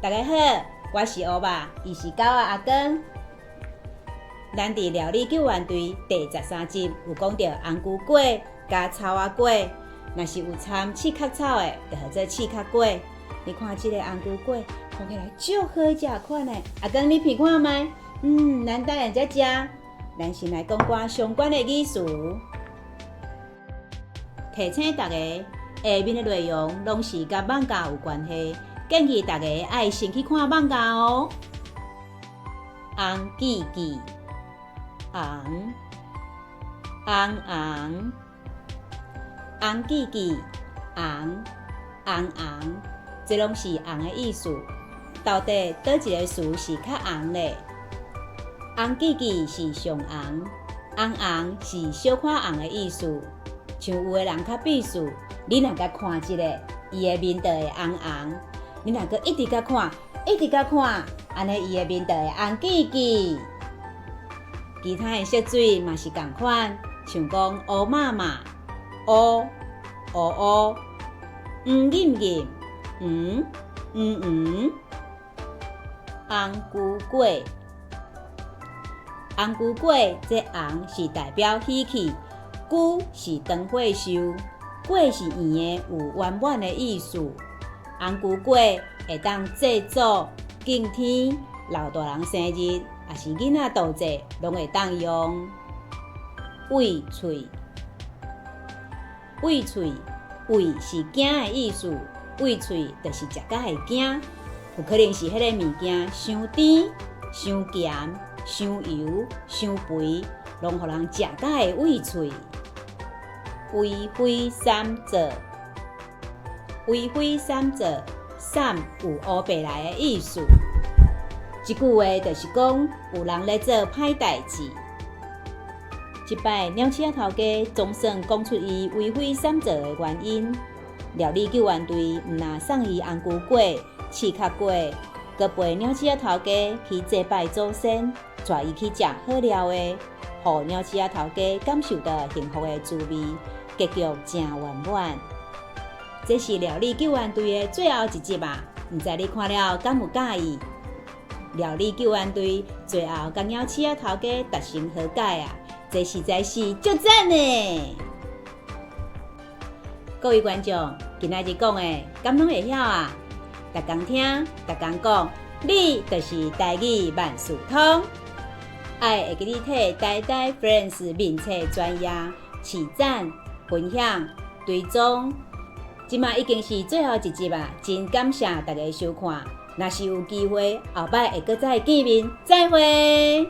大家好，我是烏肉，伊是狗仔阿光。咱佇料理救援隊第13集有講著紅龜粿佮草仔粿，若是有摻刺殼草的，就號做刺殼粿。你看這个紅龜粿，看起來足好食款的。阿光，你品看覓？咱等下才食。咱先來講寡相關的語詞，提醒大家，下面的內容攏是佮艋舺有關係，建議大家愛先去看艋舺哦。紅記記，紅，紅紅，紅記記，紅，紅紅，這攏是紅的意思。到底佗一个詞是較紅咧？紅記記是上紅，紅紅是小可紅的意思。像有的人較鄙視，你若共看一下，伊的面就會紅紅；你若閣一直共看，一直共看，按呢伊的面就會紅記記。其他的色水嘛是仝款，像講烏麻麻、烏、烏烏、黃艷艷、黃、黃黃、紅龜粿。紅龜粿，這紅是代表喜氣，龜是長歲壽，粿是圓的，有圓滿的意思。紅龜粿會當祭祖、敬天、老大人生日，抑是囡仔度節，攏會當用。畏喙，畏喙，畏是驚的意思，畏喙就是食甲會驚，有可能是彼个物件傷甜、傷鹹、傷油、傷肥，攏予人食甲會畏喙。為非閃做，為非閃做，閃有烏白來的意思。這句話就是講有人咧做歹代誌。這擺鳥鼠仔頭家總算講出伊為非閃做的原因。料理救援隊毋但送伊紅龜粿、刺殼粿，閣陪鳥鼠仔頭家去祭拜祖先，帶伊去食好料的，予鳥鼠仔頭家感受到幸福的滋味，結局誠圓滿。這是料理救援隊的最後一集啊！毋知你看了敢有佮意？料理救援隊最後佮鳥鼠仔頭家達成和解啊！這實在是足讚的！各位觀眾，今仔日講的，敢攏會曉啊？逐工聽，逐工講，你就是台語萬事通。愛會記得替台台 Friends 面冊專頁揤讚、分享、追蹤。這馬已經是最後一集啊！真感謝大家收看。若是有機會，後擺會閣再見面，再會。